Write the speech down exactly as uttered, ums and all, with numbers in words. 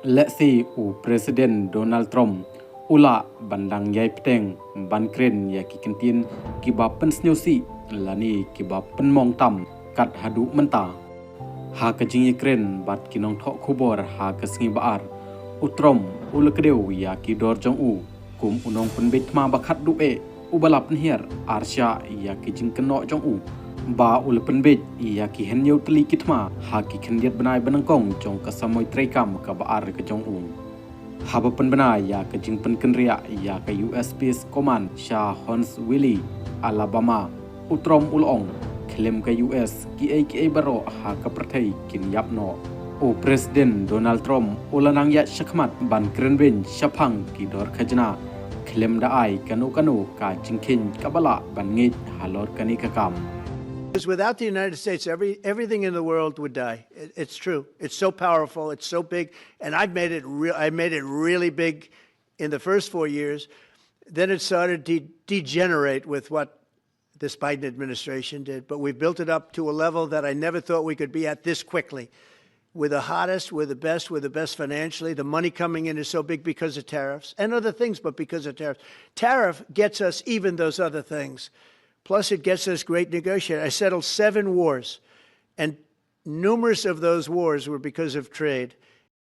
Lehse u President Donald Trump u lah ban dang ïai bteng ban kren ïa ki kyntien kiba pynsngewsih lane kiba pynmong tam kat haduh mynta. Ha ka jingïakren bad ki nongthoh khubor ha ka sngi Ba-ar, u Trump u la kdew ïa ki dor jong u kum u nongpynbeit thma ba khatduh eh, uba la pynhiar arshah ïa ki jingkynnoh jong u ba u la pynbeit ïa ki hynñiew tylli ki thma ha ki khyndiat bnai ba nyngkong jong ka samoi treikam kaba ar ka jong u. Haba pynbna ïa ka jingpynkynriah ïa ka U S Space Command sha Huntsville, Alabama, u Trump u la ong, khlem ka U S kiei kiei baroh ha ka pyrthei kin ïap noh. U President Donald Trump u la nang ïaid shakhmat ban kren beiñ shaphang ki dor khajna, khlem da ai kano kano ka jingkheiñ kaba lah ban ngeit halor kane ka kam. Because without the United States, every, everything in the world would die. It, it's true. It's so powerful. It's so big. And I've made it real. I made it really big in the first four years. Then it started to degenerate with what this Biden administration did. But we've built it up to a level that I never thought we could be at this quickly. We're the hottest, we're the best, we're the best financially. The money coming in is so big because of tariffs and other things, but because of tariffs. Tariff gets us even those other things. Plus, it gets us great negotiators. I settled seven wars, and numerous of those wars were because of trade.